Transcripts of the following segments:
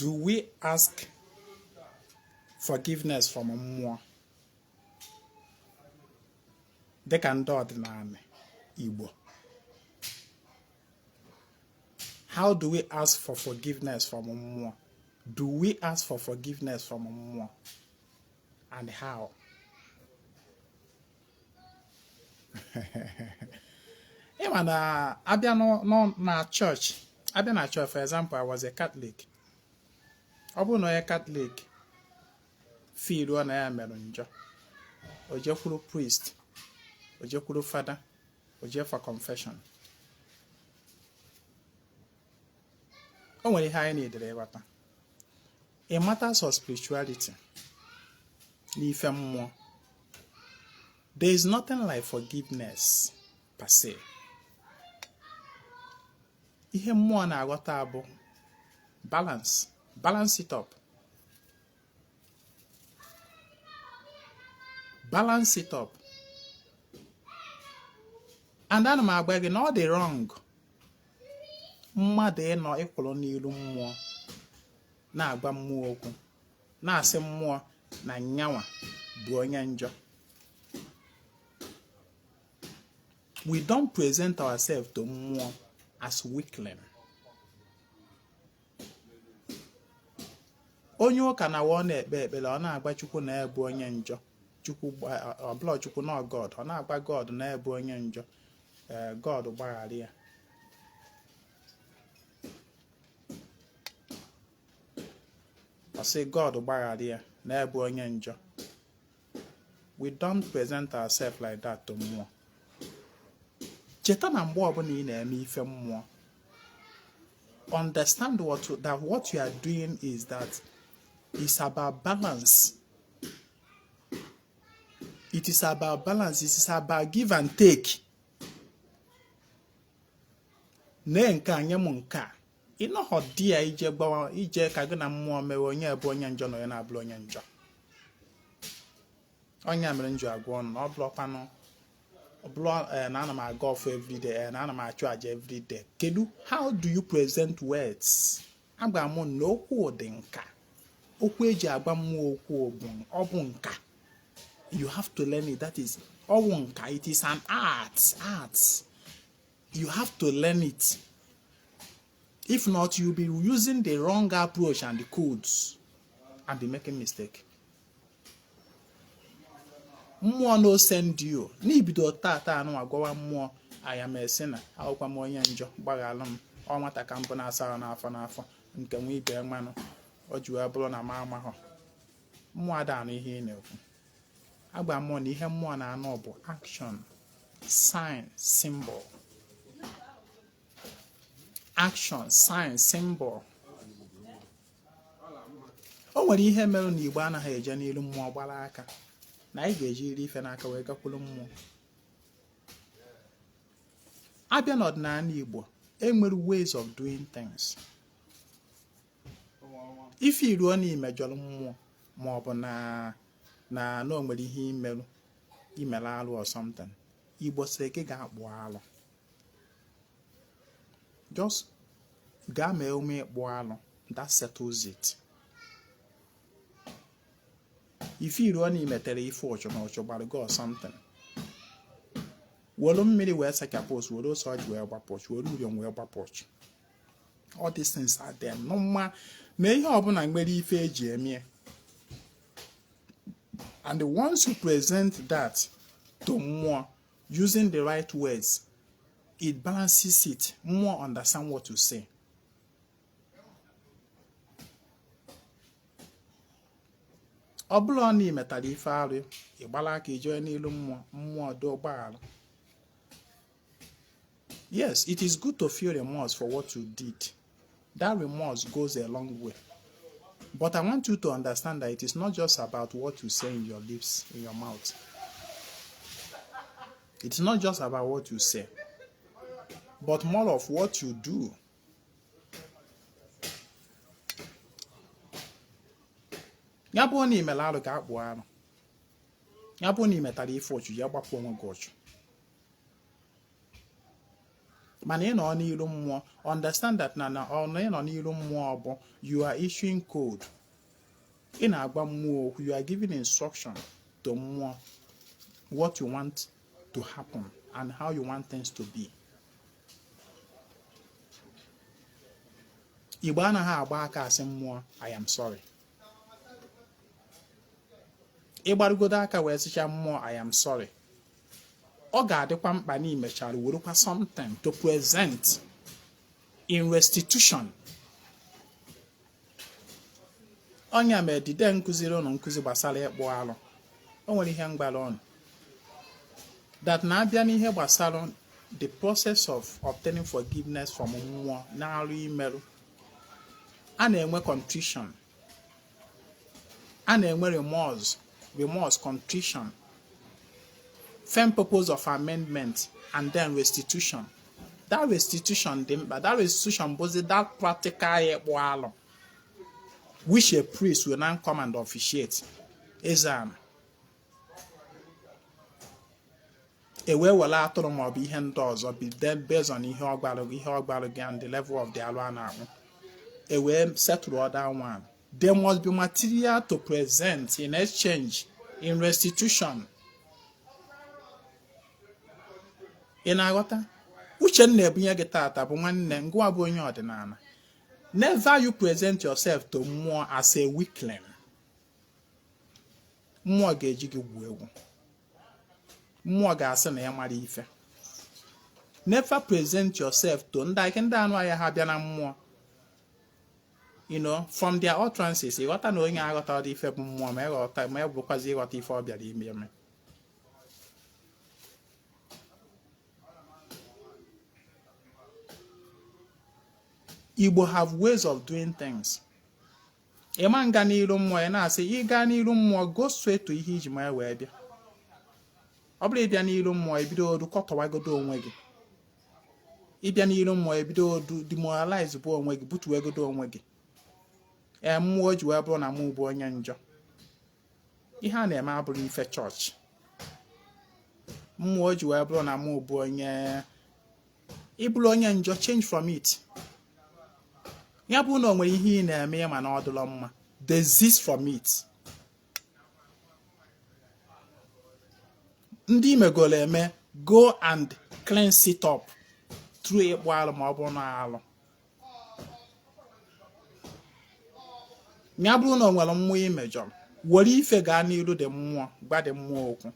Do we ask forgiveness from mmụọ dịka ndị ọdịnala Igbo? How do we ask for forgiveness from mmụọ? Do we ask for forgiveness from mmụọ? And how? Ị ma na abịa na church, abịa na church, for example, I was a Catholic. Ọ bụrụ na onye Catholic feeluo na ya mere njọ, o jekwuru priest, o jekwuru fada, o jee for confession. O nwere ihe anyị na-edere ịghọta in matters of spirituality, n'ife mmụọ. There is nothing like forgiveness per se. Ihe mmụọ na-aghọta bụ balance, balance it up, balance it up. And ana m agwa gị na ọ dị wrong mmadụ ịnọ ịkwụrụ n'ilu mmụọ na-agwa mmụọ okwu, na-asị mmụọ na nyanwa bụ onye njọ. We don't present ourselves to mmụọ as weakling. Onye ụka na ọ na-ekpe ekpere, ọ na-agwa Chukwu na ya bụ onye njọ. Chukwu ọbụla, Chukwu na God, ọ na-agwa God na ya bụ onye njọ, God gbaghara ya. Ọ sị God gbaghara ya na ya bụ onye njọ. We don't present ourselves like that to mmụọ. Cheta na mgbe ọbụla ị na-eme ife mmụọ, understand that what you are doing is that it's about balance. It is about balance. It is about give and take. Nee nke a, nye m nke a. Ị nọghọ di ya ije gbawa ije ka gị na mmụọ mewe onye bụ onye njọ na onye na-abụrụ onye njọ. Ọ nya mere m ji agwa ụnụ na ọ bụrụkwanụ ọ bụrụ na ana m agọ ọfọ everyday, na ana m achụ aja everyday. Kedu how do you present words? Agwa m na okwu dị nka. Okwu eji agwa mmụọ okwu bụ ọ bụ nka. You have to learn it. That is ọ bụ nka. It is an art. You have to learn it. If not, you'll be using the wrong approach and the codes and be making mistake. Mmụọ no send you n'ibido tata anụ agwawa mmụọ, I am a sinner, awụkwa m onye njọ, gbaghalụ m, ọ nwata ka mbụ na-asa ahụ n'afọ n'afọ nke nwa ibe mmanụ o ji wee bụrụ na m amaghọ. Mmụọ ada anụ ihe ị na-ekwu. Agba mmụọ na ihe mmụọ na-anụ bụ action, sign, symbol. Action, sign, symbol. O nwere ihe mere na Igbo anaghị eje n'ilu mmụọ gbara aka, na anyị ga-eji iri ife n'aka wee gakwuru mmụọ. Abịa n'ọdịnala Igbo, enwere ways of doing things. Ife iruo na imejọrọ mmụọ ma ọ bụ na o nwere ihe imerụ, imere alụ or something, Igbo sị gị ga-akpụ alụ. Just gaa mee ume ịkpụ alụ, that settles it. Ife iruo na imetere ife ụchụ na ụchụ gbara gị or something, were mmiri wee sachapụ osu, were ose ọjị wee gbapụ ọchụ, were uriom wee gbapụ ọchụ. All these things are there. Nọmma na ihe ọbụla nwere ife eji eme, and once you present that to mmụọ using the right words, it balances it. Mmụọ understand what you say. Ọ bụrụ na ị metara ife arụ, ị gbara aka ije n'ilu mmụọ, mmụọ doo, gbaghara. Yes, it is good to feel remorse for what you did. That remorse goes a long way. But I want you to understand that it is not just about what you say in your lips, in your mouth. It's not just about what you say, but more of what you do. Ya bụrụ na ị mere arụ, ka akpụ arụ. Ya bụrụ na ị metara ife ọchụ, ya gbapụ onwe gị ọchụ. Mana ị nọ n'iru mmụọ, understand that na ọ na ị nọ n'iru mmụọ bụ you are issuing code. Ị na-agwa mmụọ okwu. You are giving instruction to mmụọ what you want to happen and how you want things to be. Igbo anaghị agba aka asị mmụọ, "I am sorry." Ịgbarugodo aka wee sịcha mmụọ, "I am sorry," ọ ga-adịkwa mkpa na imechara werekwa something to present in restitution. Ọnya ma edide nkụziri ụnụ nkụzi gbasara ịkpụ alụ, o nwere ihe mgbara ụnụ that na-abịa n'ihe gbasara the process of obtaining forgiveness from mmụọ na-arụ imerụ. A na-enwe contrition, a na-enwe remorse, contrition, firm purpose of amendment, and then restitution. That restitution dị mkpa. That restitution bụzi that practical ịkpụ alụ, which a priest will now come and officiate. Eze e wee were atụrụ maọbụ ihe ndị ọzọ be based on ihe ọ gwara gị and the level of the alụ a na-akpụ, e wee settle other one. There must be material to present in exchange, in restitution. Ị na-aghọta? Uche m na-ebunye gị tata bụ, nwanne, ngwa bụ onye ọdịnala, never you present yourself to mmụọ as a weakling. Mmụọ ga-eji gị gwuo egwu. Mmụọ ga-asị na ya mara ife. Never present yourself to ndị ike, ndị anụ ahịa ha bịa na mmụọ. From their utterances, ịghọta na onye aghọta dị ife bụ mmụọ, ma ịghọta ma ọ bụkwazi ịghọta ife ọ bịara ime eme. Igbo have ways of doing things. Ịma nga n'iru mmụọ ya na-asị ịga n'iru mmụọ, go straight to ihe iji ma ya wee bịa. Ọ bụrụ ịbịa n'iru mmụọ, ebido odu kọtọwagodo onwe gị. Ịbịa n'iru mmụọ, ebido odu demoralize bụ onwe gị, butuwegodo onwe gị. Ee, mmụọ ji wee bụrụ na mụ bụ onye njọ, ihe a na-eme abụrụ ife chọọchị. Mmụọ ji wee bụrụ na mụ bụ onye, ịbụrụ onye njọ, change from it. Ya bụ na o nwere ihe ị na-eme ma na ọ dịlọ mma, desist from it. Ndị imegolo eme, go and cleanse it up through ịkpụ alụ ma ọ bụrụ na alụ ya bụrụ na o nwere mmụọ imejọrọ, were ife gaa n'iru dị mmụọ, gwa dị mmụọ okwu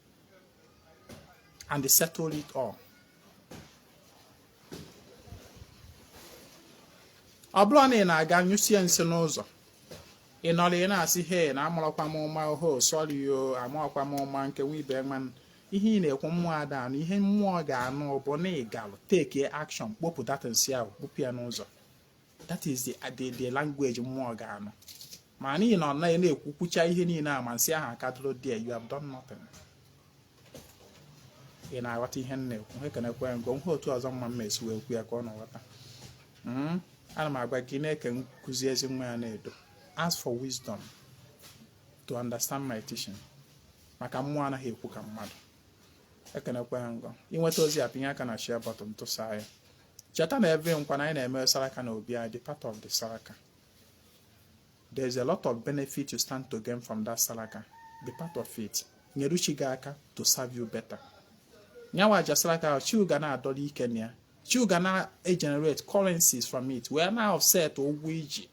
and settle it all. Ọ bụrụ na ị na-aga nyụsie nsị n'ụzọ, ị nọrọ ị na-asị, "He na amarakwa m ụma, oho, sorry o, amakwa m ụma nke nwa ibe nwa." Ihe ị na-ekwu, mmụọ ada anụ. Ihe mmụọ ga-anụ bụ na ị galụ take action, kpopụ that nsị ahụ, kpopụ ya n'ụzọ. That is the language mmụọ ga-anụ. Ma n'ihi na ọ naghị na-ekwukwucha ihe niile a, ma nsị ahụ akadoro there, you have done nothing. Ị na-aghọta ihe m na-ekwu? Ekenekwe ngo nha otu ọzọ mma mma esi wee kwu ya ka ọ na-aghọta. Ana m agwa gị na-eke nkụzi ezi nwa ya na-edo. Ask for wisdom to understand my teaching, maka mmụọ anaghị ekwu ka mmadụ. Ekenekwe ngọ. Inweta ozi a, pinye aka na share button, tụsaa ya. Cheta na every nkwa na anyị na-eme saraka na obi anyị, the part of the saraka, there is a lot of benefit you stand to gain from that saraka. Be part of it. Nyere chi gị aka to serve you better. Nyawa aja saraka ahụ, chi ga na-adọrọ ike na ya, chi ga na-egenerate currencies from it wee na offset ụgwọ iji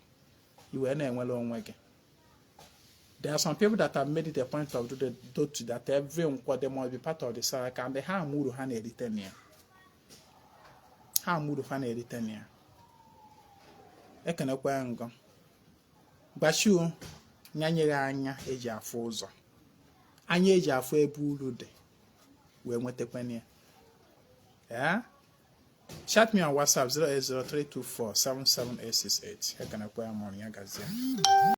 i wee na-enwere onwe gị. There are some people that have made it a point of do to that every nkwo they must be part of the saraka, and ha ama uru ha na-erite na ya. Ha ama uru ha na-erite na ya. Ekenekwa ngọ gbachiu nyanyeghị anya eji afụ ụzọ, anya eji afụ ebe uru dị, wee nwetakwana ya. Yeah? Chat me on WhatsApp 08032477868. Ekenekwa ya mụrụ ya gazie.